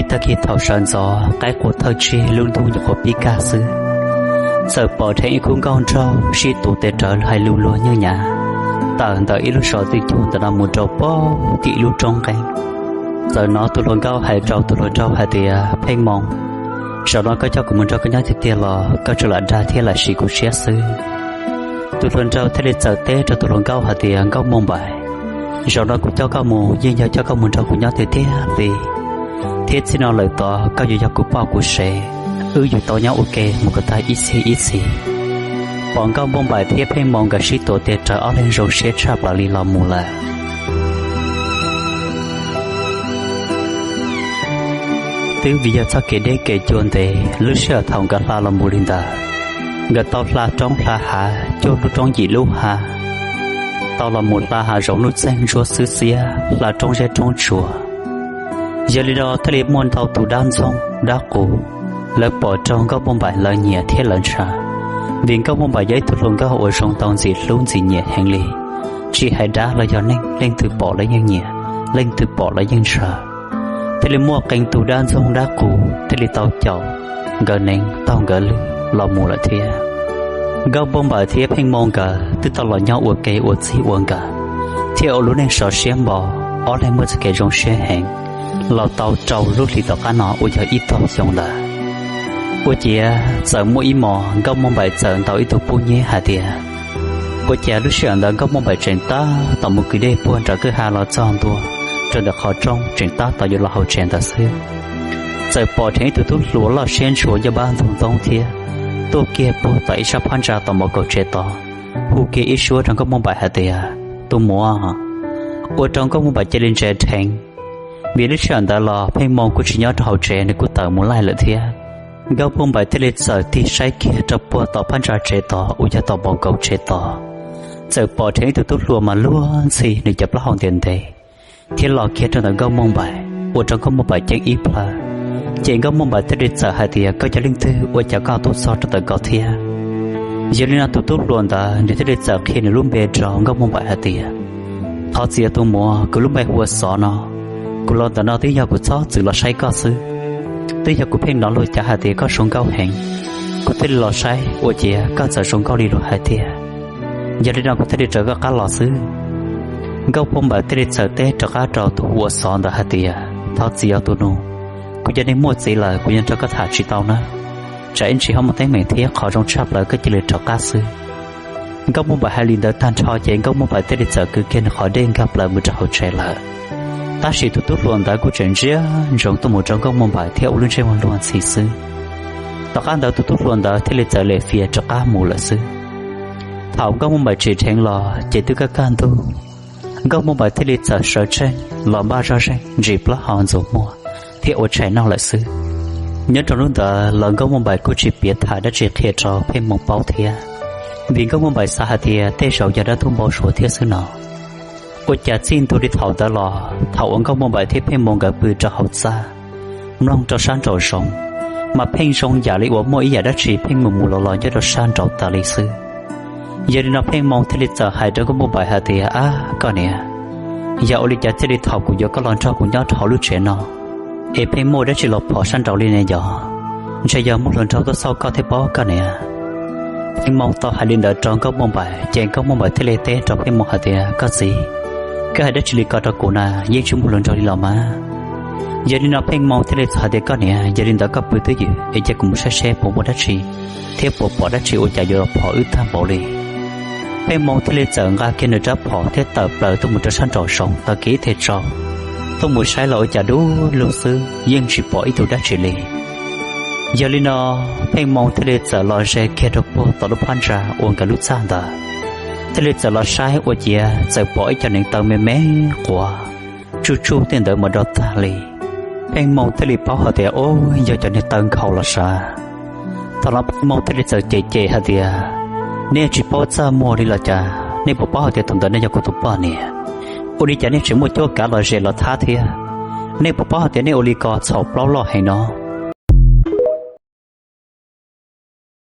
Tag kis thaum sawv ntxov qaib qua thawj tsig lub ntuj nyuam qhuav pib kaj xwb, txawm pom dheev ib khub nkauj nraug sib tuav tes rawv hais lus luag nyiaj nyav tawm ntawm ib lub zos twj cuag ntawm no mus rau pem tim ib lub roob nqeeb. Txawm hnov tus hluas nkauj hais rau tus hluas nraug hais tias, Pheej Moo, zaum no koj coj kuv mus nrog koj nyob tiag tiag los koj tsuas lam dag thiab lam siv kuv siab xwb. Tus hluas nraug thiaj li txawm teb rau tus hluas nkauj hais tias, Nkauj Npauj Npaim, zaum no kuv coj koj mus yeej yog coj koj mus nrog kuv nyob tiag tiag li, thiab txij no lawm tod koj yuav yog kuv poj kuv sev, wb yuav tau nyob ua ke mus kom tag ib txhis ib txhis. Pom Nkauj Npauj Npaim thiab Pheej Moo nkawd sib tuav tes rawv ob leeg zoo siab tshaj plaws li los mus lawm. Twb vim yog txoj kev deb kev cua ntev, lub sij hawm thaum nkawd hla los mus li ntawd, nkawd tau hla roob hla hav cuaj lub roob yim lub hav, tau los mus hla hav zoov nuj txeeg ntsuab xwb xiab, hla roob zeb roob tsuas. Yog li no thiaj li muaj ntau tus dab ntxoog dab qus, lawv pom raug Nkauj Npauj Npaim lawv nyiam thiab lawv ntshaw, vim Nkauj Npauj Npaim yog ib tug hluas nkauj uas zoo tau ntxim hlub ntxim nyiam heev li, tsis hais dab los yog neeg, leej twg pom los yeej nyiam, leej twg pom los yeej ntshaw. Thiaj li muaj qee tus dab ntxoog dab qus thiaj li tau caum nkawd neev taug nkawd lw los mus lawm thiab. Nkauj Npauj Npaim thiab Pheej Moo nkawd twb tau los nyob ua ke ua txij ua nkawm, thiab ua lub neej sov siab npo, ob leeg muaj txoj kev zoo siab heev los tau rau lub hlis tom qab no uas yog ib tog xyoo ntawd. Ua ciav txawm muaj ib hmos Nkauj Npauj Npaim txawm ntaus ib tug pub nyeb hais tias, ua cas lub sij hawm ntawd Nkauj Npauj Npaim tseem tab tom mus kwv dej puag nram kwj ha los txog ntua rau ntawm qhov rooj tseem tab tom yuav los hauv tsev ntawd xwb, txawm pom dheev ib tug tub hluas loj siab ntshua yog npab ntug ntoob thiab tuaj kiag puag tom ib sab phab ntsa tom mov kaus tsev tod, hu kiag ib suab rau Nkauj Npauj Npaim hais tias, Tus muam. Ua rau Nkauj Npauj Npaim cia li ntse dheev, vim lub sij hawm ntawd los Pheej Moo kuj tsis nyob rau hauv tsev, nws kuj tawm mus laij lawm thiab. Nkauj Npauj Npaim thiaj li txawm tig saib kiag rau puag tom phab ntsa tsev tod uas yog tom mov kaus tsev tod, txawm pom dheev ib tug tub hluas mas luag ntxhi nws cov plaub hau ntev ntev thiab los kiag rau ntawm Nkauj Npauj Npaim, ua rau Nkauj Npauj Npaim ceeb ib plhaw. Ces Nkauj Npauj Npaim thiaj li txawm hais tias, Koj yog leej twg ua cas koj tuaj txog rau ntawm ko thiab? Yog li no tus tub hluas ntawd nws thiaj li txawm qhia nws lub npe rau Nkauj Npauj Npaim hais tias, Thov txim tus muam, kuv lub npe hu ua Xov no. Kuv los ntawm no twb yog kuv txhob txwm los saib koj xwb. Twb yog kuv pheej hnov luag cav hais tias koj zoo nkauj heev, kuv thiaj li los saib ua ciav koj txawm zoo nkauj li luag hais tiag. Yog li no kuv thiaj li raws koj qab los xwb. Nkauj Npauj Npaim thiaj li txawm teb rov qab rau tus hu ua Xov ntawd hais tias, Thov txim os tus nus, kuv yog neeg muaj txiv lawm, kuv yuav nrog koj tham tsis tau nawb. Tsam ib ntsis ho muaj teeb meem thiab, qhov zoo tshaj plaws koj cia li rov qab xwb. Nkauj Npauj Npaim hais li ntawd tag nrho ces Nkauj Npauj Npaim thiaj li txawm kwv kiag nws qhov dej nkag plaws mus rau hauv tsev lawm. Tab sis tus tub hluas ntawd kuj tseem ntsia ntsoov tuaj mus rau Nkauj Npauj Npaim thiab ua lub ntsej muag luag ntxhi xwb. Tom qab ntawd tus tub hluas ntawd thiaj li txawm lem fias rov qab mus lawm xwb. Thaum Nkauj Npauj Npaim tsim dheev los ces twb kaj kaj ntug, Nkauj Npauj Npaim thiaj li txawm sawv tsees los npaj zoj zeeg ntsis plaub hau ntxuav muag thiab ua tshais noj lawm xwb. Nyob rau hnub ntawd los Nkauj Npauj Npaim kuj tsis piav tham dab tsi qhia rau Pheej Moo paub thiab, vim Nkauj Npauj Npaim xav hais tias tej zaum yog dab tuag npau suav thiab xwb no. Ua cas txij ntua li thaum ntawd los thaum uas Nkauj Npauj Npaim thiab Pheej Moo nkawd pw rau hauv txaj, mloog rau sab nraum zoov, mas pheej zoo yam li uas muaj ib yam dab tsi pheej mus mus los los nyob rau sab nraud tas li xwb. Yog li no Pheej Moo thiaj li txawm hais rau Nkauj Npauj Npaim hais tias, Ab koj niam, yog ua li cas thiaj li thaum kuv yuav koj los nrog kuv nyob rau hauv lub tsev no es pheej muaj dab tsi los phom sab nraud li ne yog? Ntshe yog muaj hluas nraug tuaj xauj koj thiab pob koj niam. Pheej Moo tau hais li ntawd rau Nkauj Npauj Npaim ces Nkauj Npauj Npaim thiaj li teb rau Pheej Moo hais tias, Koj txiv, koj hais dab tsi li ko rau kuv na, yeej tsis muaj hluas nraug li los mas. Yog li no Pheej Moo thiaj li txawm hais tias, Koj niam, yog li ntawd koj pw twj ywm es cia kuv mus saib seb puas muaj dab tsi thiab puas pom dab tsi ua cas yuav los phom wb tag npaum li. Pheej Moo thiaj li txawm nqa kiag nws rab phom thiab tawm plaws tuaj mus rau sab nraum zoov tau kev ib teg tsaus, tuaj mus saib los ua cas dub lug xwb yeej tsis pom ib tug dab tsi li. Yog li no Pheej Moo thiaj li txawm los ze kiag rau puag tom lub phab ntsa uas nkawd lub txaj ntawd, thiaj li txawm los saib ua ciav txawm pom ib co neev taw me me quav tsuj tsuj tej ntawd mas do tag li. Pheej Moo thiaj li paub hais tias, Ub, yog cov niag taw nkhaus los sav. Thaum no Pheej Moo thiaj li txawm cem cem hais tias, Nej tsis paub txaj muag li los cas? Nej puas paub hais tias tus ntawd nej yog kuv tus poj niam? Ua li cas nej tseem muaj cuab kav los zes los thab thiab? Nej puas paub hais tias nej ua li ko txhaum plaub loj heev no?